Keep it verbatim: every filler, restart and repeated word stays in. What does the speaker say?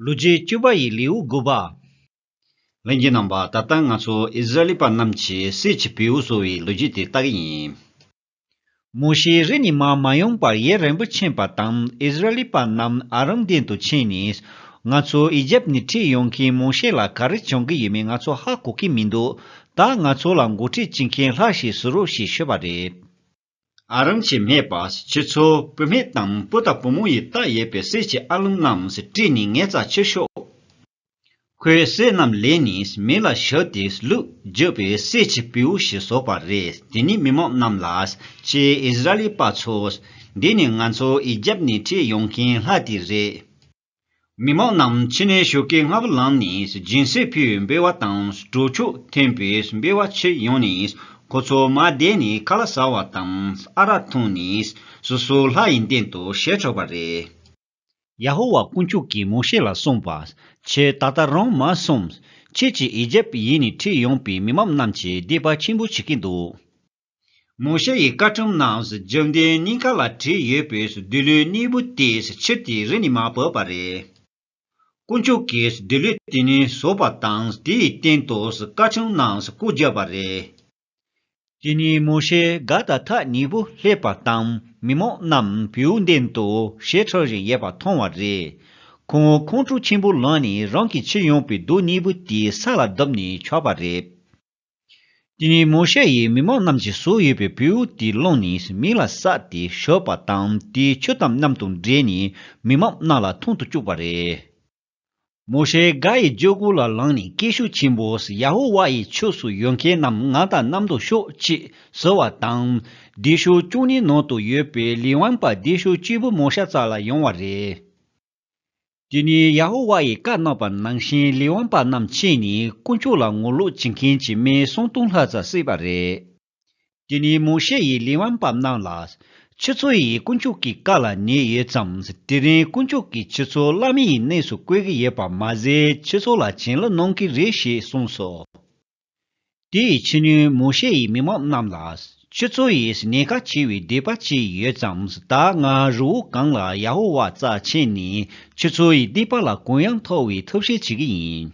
ལོ་རྒྱུས་བཅུ་པ་ཡི་ལེའུ་དགུ་པ། ལྷན་རྒྱས་རྣམ་པ། ད་ལྟ་ང་ཚོ་ཨིསི་ར་ཨེལ་པ་རྣམས་ཀྱིས་གསེར་གྱི་བེའུ་བཟོ་བའི་ལོ་རྒྱུས་དེ་ལྟ་གི་ཡིན། མོ་ཤེ་རི་ནས་མར་མ་ཡོང་བར་ཡུན་རིང་པོ་ཕྱིན་པ་དང་། ཨིསི་ར་ཨེལ་པ་རྣམས་ཨ་རོན་མདུན་དུ་ཕྱིན་ནས། ང་ཚོ་ཨི་ཇེབ་ནས་ཁྲིད་ཡོང་མཁན་མོ་ཤེ་ལ་ག་རེ་བྱུང་གི་ཡོད་མེད་ང་ཚོ་ཧ་གོ་གི་མི་འདུག་ད་ང་ཚོ་ལ་འགོ་ཁྲིད་བྱེད་མཁན་ལྷ་ཞིག་བཟོ་རོགས་ཞེས་ཞུས་པ་རེད། ཨ་རོན་གྱིས་སྨྲས་པ། ཁྱེད་ཚོ་བུད་མེད་དང་བུ་དང་བུ་མོ་ཡིས་བཏགས་ཡོད་པའི་གསེར་གྱི་ཨ་ལུང་རྣམས་སྤྲད་ནས་ངའི་རྩར་ཁྱེར་ཤོག་ཁོས་གསེར་རྣམས་ལེན་ནས་མེ་ལ་བཞག་སྟེ་བླུགས་བརྗོད་པའི་གསེར་གྱི་བེའུ་ཞིག་བཟོས་པ་རེད། དེ་ནས་མི་མང་རྣམས་ལ། ཁྱེད་ཨིསི་ར་ཨེལ་པ་ཚོ། འདི་ནི་ང་ཚོ་ཨི་ཇེབ་ནས་ཁྲིད་ཡོང་མཁན་ལྷ་དེ་རེད། མི་མང་རྣམས་ཕྱི་ནས་ཞོགས་ཀས་སྔ་པོ་ལངས་ནས་སྦྱིན་སྲེག་ཕུལ་བའི་འབུལ་བ་དང་གྲོ་ཆོག་འཐེན་པའི་འབུལ་བ་ཁྱེར་ཡོང་ནས། ཁོ་ཚོ་མར་བསྡད་ནས་ཁ་ལག་ཟ་བ་དང་ཨ་རག་འཐུང་ནས་སོ་སོ་ལྷ་ཡི་མདུན་དུ་ཞལ་ཕྱོགས་པ་རེད། ཡ་ཧོ་ཝཱ་དཀོན་མཆོག་གིས་མོ་ཤེ་ལ་གསུངས་པ། ཁྱེད་ད་ལྟ་རང་མར་སོང་། ཁྱེད་ཀྱིས་ཨི་ཇེབ་ཡུལ་ནས་ཁྲིད་ཡོང་པའི་མི་མང་རྣམས་ཀྱི་སྡིག་པ་ཆེན་པོ་བྱེད་ཀྱི་འདུག་མོ་ཤེ་ཡི་བཀའ་ཁྲིམས་རྣམས་རྒྱབ་མདུན་སྙིང་ག་ལ་བྲིས་ཡོད་པའི་སྡེ་ལུས་གཉིས་པོ་དེ་ཁྱེར་ཏེ་རི་ནས་མར་བབས་པ་རེད། དཀོན་མཆོག་གིས་སྡེ་ལུས་དེ་ནི་བཟོས་པ་དང་། དེའི་སྟེང་དུ་བཀའ་ཁྲིམས་རྣམས་བཀོད་བརྒྱབ་པ་རེད། དེ་ནས་མོ་ཤེ་སྒ་དང་ཐག་ཉེ་པོ་སླེབས་པ་དང་། མི་མང་རྣམས་བེའུ་མདུན་དུ་ཞལ་ཕྱོགས་བཞིན་ཡོད་པ་མཐོང་བ་རེད། ཁོང་ཁོང་ཁྲོ་ཆེན་པོ་ལངས་ནས་རང་གིས་ཁྱེར་ཡོང་པའི་རྡོ་གཉིས་པོ་དེ་ས་ལ་བརྡབས་ནས་ཆགས་པ་རེད། དེ་ནས་མོ་ཤེ་ཡིས་མི་མང་རྣམས་ཀྱིས་བཟོས་ཡོད་པའི་བེའུ་དེ་བླངས་ནས་མེ་ལ་བསྲེགས་ཏེ་བཞག་པ་དང་། དེའི་ཆུ་དང་མཉམ་དུ་འདྲེས་ནས་མི་མང་རྣམས་ལ་འཐུང་དུ་བཅུག་པ་རེད། མོ་ཤེ་སྒ་ཡི་རྒྱལ་སྒོ་ལ་ལངས་ནས་སྐད་ཤུགས་ཆེན་པོས། ཡ་ཧོ་ཝཱ་ཡི་ཕྱོགས་སུ་ཡོད་མཁན་རྣམས་ང་དང་མཉམ་དུ་ཤོག་ཅེས་ཟེར་བ་དང་། སྡེ་སྲིད་བཅུ་གཉིས་ནང་དུ་ཡོད་པའི་ལེ་ཝན་པ་སྡེ་སྲིད་གཅིག་པུ་མོ་ཤེ་རྩ་ལ་ཡོང་བ་རེད། དེ་ནས་ཡ་ཧོ་ཝཱ་ཡིས་བཀའ་གནང་བ་ནང་བཞིན་ལེ་ཝན་པ་རྣམས་ཕྱིན་ནས་དཀོན་མཆོག་ལ་ངོ་ལོག་བྱེད་མཁན་གྱི་མི་སུམ་སྟོང་ལྷག་ཙམ་བསད་པ་རེད། དེ་ནས་མོ་ཤེ་ཡིས་ལེ་ཝན་པ་རྣམས་ལ། ཁྱེད་ཚོ་ཡིས་དཀོན་མཆོག་གི་བཀའ་ལ་ཉན་ཡོད་ཙང་། དེ་རིང་དཀོན་མཆོག་གིས་ཁྱེད་ཚོ་བླ་མའི་གནས་སུ་བཀོད་ཀྱི་ཡོད་པ་མ་ཟད། ཁྱེད་ཚོ་ལ་བྱིན་རླབས་གནང་གི་རེད་ཞེས་གསུངས་སོ། དེ་ཡི་ཕྱི་ཉིན་མོ་ཤེ་ཡིས་མི་མང་རྣམས་ལ། ཁྱེད་ཚོ་ཡིས་ཉེན་ཁ་ཆེ་བའི་སྡིག་པ་བྱས་ཡོད་ཙང་། ད་ང་རི་བོ་གང་ལ་ཡ་ཧོ་ཝཱ་རྩར་ཕྱིན་ནས་ཁྱེད་ཚོ་ཡི་སྡིག་པ་ལ་གུ་ཡངས་ཐོབ་པའི་ཐབས་ཤེས་བྱེད་ཀྱི་ཡིན།